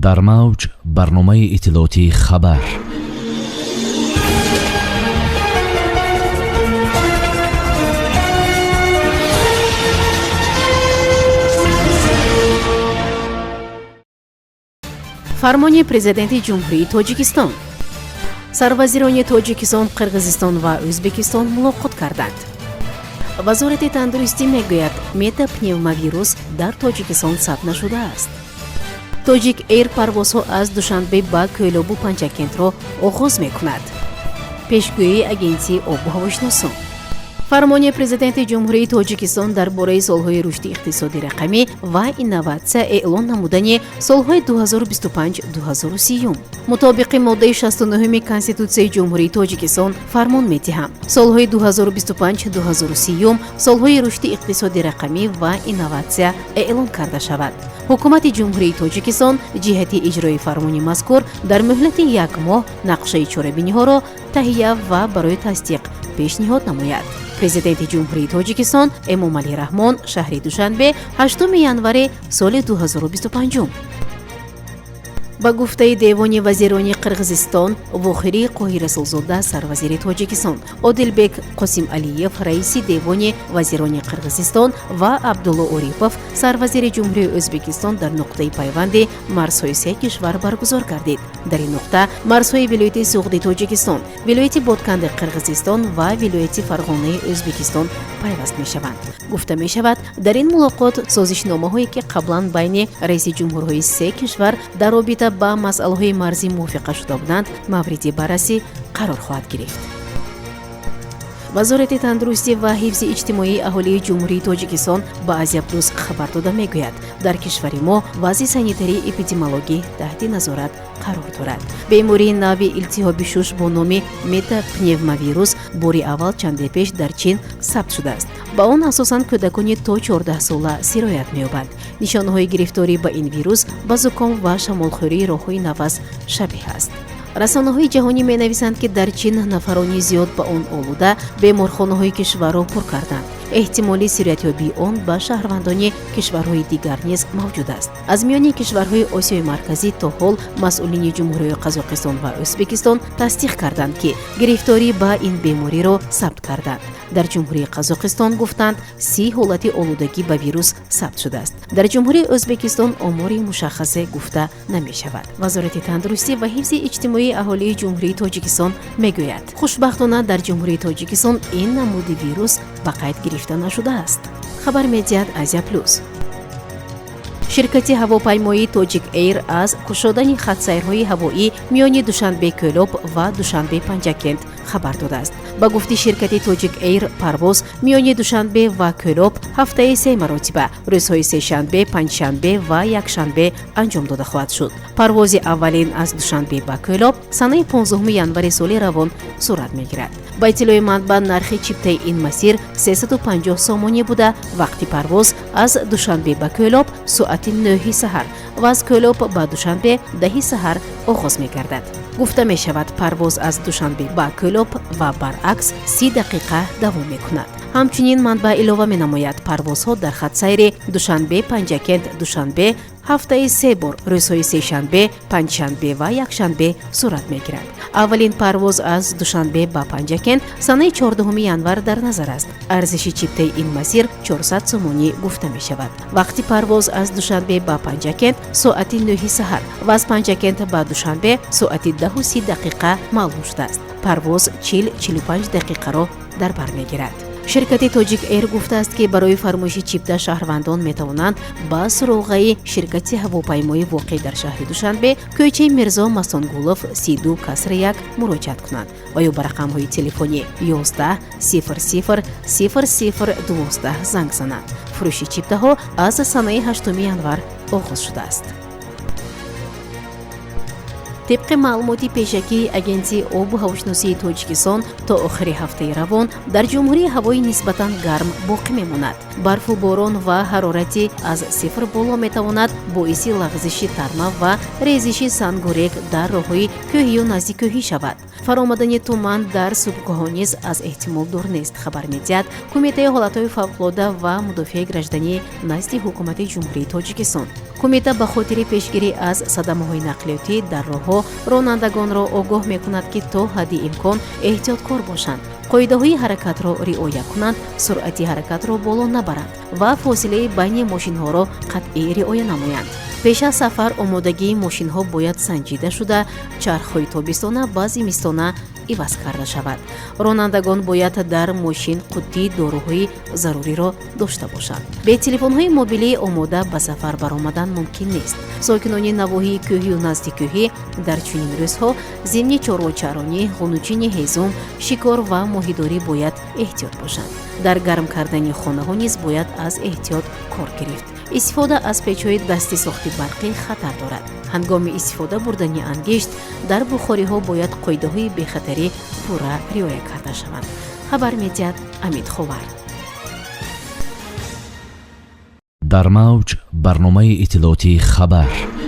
Дар мавҷ барномаи иттилоотии «Хабар». Фармони Президенти Ҷумҳурии Тоҷикистон. Сарвазирони Тоҷикистон, Қирғизистон ва Ӯзбекистон мулоқот карданд. Вазорати тандурустӣ мегӯяд, метапневмовирус дар Тоҷикистон сабт нашудааст. «Тоҷик Эйр» парвозҳо аз Душанбе ба Кӯлобу Панҷакентро оғоз мекунад. Пешгӯии Агентии обу ҳавошиносон. Фармони Президенти Ҷумҳурии Тоҷикистон дар бораи солҳои рушди иқтисоди рақамӣ ва инноватсия эълон намудани солҳои 2025-2030. Мутобиқи моддаи 69 Конститутсияи Ҷумҳурии Тоҷикистон фармон медиҳам: солҳои 2025-2030 солҳои рушди иқтисоди рақамӣ ва инноватсия эълон карда шавад. Ҳукумати Ҷумҳурии Тоҷикистон ҷиҳати иҷрои фармони мазкур дар муҳлати як моҳ нақшаи чорабиниҳоро таҳия ва барои тасдиқ пешниҳод намояд. Президенти Ҷумҳурии Тоҷикистон Эмомалӣ Раҳмон, шаҳри Душанбе, 8 январи соли 2025. Ба гуфтаи Девони вазирони Қирғизистон, вохӯрии Қоҳир Расулзода, сарвазири Тоҷикистон, Одилбек Қосималиев, раиси Девони вазирони Қирғизистон, ва Абдулло Орипов, сарвазири Ҷумҳурии Ӯзбекистон, дар нуқтаи пайванди марзҳои се кишвар баргузор гардид. Дар ин нуқта марзҳои вилояти Суғди Тоҷикистон, вилояти Ботканди Қирғизистон ва вилояти Фарғонаи Ӯзбекистон пайваст мешаванд. Гуфта мешавад, дар ин мулоқот созишномаҳое, ки қаблан байни раиси ҷумҳурҳои се кишвар дар робита ба масъалаҳои марзӣ мувофиқа шуда буданд, мавриди баррасӣ қарор хоҳад гирифт. Вазорати тандурустӣ ва ҳифзи иҷтимоии аҳолии Ҷумҳурии Тоҷикистон ба «Азия Плюс» хабар дода мегӯяд, дар кишвари мо вазъи санитарии эпидемиологӣ таҳти назорат қарор дорад. Бемории нави илтиҳоби шуш бо номи метапневмовирус бори аввал чанде пеш дар Чин сабт шудааст. Ба он асосан кӯдакони то 14 сола сироят меёбанд. Нишонаҳои гирифторӣ ба ин вирус ба зуком ва шамолхӯрии роҳҳои нафас шабеҳ аст. Расонаҳои ҷаҳонӣ менависанд, ки дар Чин нафарони зиёд ба он олуда беморхонаҳои кишварро пур карданд. Эҳтимоли сироятёбии он ба шаҳрвандони кишварҳои дигар низ мавҷуд аст. Аз миёни кишварҳои Осиёи Марказӣ то ҳол масъулини Ҷумҳурии Қазоқистон ва Ӯзбекистон тасдиқ карданд, ки гирифторӣ ба ин бемориро сабт карданд. Дар Ҷумҳурии Қазоқистон гуфтанд, 30 ҳолати олудагӣ ба вирус сабт шудааст. Дар Ҷумҳурии Ӯзбекистон омори мушаххасе гуфта намешавад. Вазорати тандурустӣ ва ҳифзи иҷтимоии аҳолии Ҷумҳурии Тоҷикистон мегӯяд, хушбахтона дар Ҷумҳурии Тоҷикистон ин намуди вирус ба қайд гирифта нашудааст, хабар медиҳад «Азия Плюс». Ширкати ҳавопаймоии «Тоҷик Эйр» аз кушодани хатсайрҳои ҳавоӣ миёни Душанбе Кӯлоб ва Душанбе Панҷакент хабар додааст. Ба гуфти ширкати «Тоҷик Эйр», парвоз миёни Душанбе ва Кӯлоб ҳафтаи се маротиба, рӯзҳои сешанбе, панҷшанбе ва якшанбе анҷом дода хоҳад шуд. Парвози аввалин аз Душанбе ба Кӯлоб санаи 15 январи соли равон сурат мегирад. Ба иттилои манбаъ, нархи чиптаи ин масир 350 сомонӣ буда, вақти парвоз аз Душанбе ба Кӯлоб соати 9 саҳар ва аз Кӯлоб ба Душанбе 10 саҳар оғоз мегардад. Гуфта мешавад, парвоз аз Душанбе ба Кӯлоб ва баръакс 30 дақиқа давом мекунад. Ҳамчунин манбаъ илова менамояд, парвозҳо дар хатсайри Душанбе Панҷакент Душанбе ҳафтаи се бор, рӯзҳои сешанбе, панҷшанбе ва якшанбе сурат мегирад. Аввалин парвоз аз Душанбе ба Панҷакент санаи 14 январ дар назар аст. Арзиши чиптаи ин масир 400 сомонӣ гуфта мешавад. Вақти парвоз аз Душанбе ба Панҷакент соати 9 саҳар ва аз Панҷакент ба Душанбе соати 10:30 дақиқа маълум шудааст. Парвоз 40-45 дақиқаро дар бар мегирад. Ширкати «Тоҷик Эйр» гуфтааст, ки барои фармоиши чипта шаҳрвандон метавонанд ба суроғаи ширкати ҳавопаймоӣ, воқеъ дар шаҳри Душанбе, кӯчаи Мирзо Мастонгулов, 32 касри 1, муроҷиат кунанд ва ё ба рақамҳои телефонӣ 11 00 00 12 занг зананд. Фурӯши чиптаҳо аз санаи 8 январ оғоз шудааст. Тибқи маълумоти пешакии Агентии обу ҳавошиносии Тоҷикистон, то охири ҳафтаи равон дар ҷумҳурӣ ҳавои нисбатан гарм боқӣ мемонад. Барфу борон ва ҳарорати аз сифр боло метавонад боиси лағзиши тарма ва резиши сангу рег дар роҳҳои кӯҳию наздиккӯҳӣ шавад. Фаромадани туман дар субҳгоҳҳо низ аз эҳтимол дур нест, хабар медиҳад Кумитаи ҳолатҳои фавқулода ва мудофиаи гражданӣ назди Ҳукумати Ҷумҳурии Тоҷикистон. Кумита ба хотири пешгирӣ аз садамаҳои нақлиётӣ дар роҳҳо ронандагонро огоҳ мекунад, ки то ҳадди имкон эҳтиёткор бошанд, қоидаҳои ҳаракатро риоя кунанд, суръати ҳаракатро боло набаранд ва фосилаи байни мошинҳоро қатъӣ риоя намоянд. Пеш аз сафар омодагии мошинҳо бояд санҷида шуда, чархҳои тобистона ба зимистона иваз карда шавад. Ронандагон бояд дар мошин қуттии доруҳои заруриро дошта бошанд. Бе телефонҳои мобилии омода ба сафар баромадан мумкин нест. Сокинони навоҳии кӯҳию наздиккӯҳӣ дар чунин рӯзҳо зимни чорвочаронӣ, ғунучини ҳезум, шикор ва моҳидорӣ бояд эҳтиёт бошанд. Дар гарм кардани хонаҳо низ бояд аз эҳтиёт кор гирифт. Истифода аз печҳои дасти сохти барқӣ хатар дорад. Ҳангоми истифода бурдани ангишт дар бухориҳо бояд қоидаҳои бехатарӣ пурра риоя карда шаванд, хабар медиҳад Амид Ховар. Дар мавҷ барномаи иттилоотии «Хабар».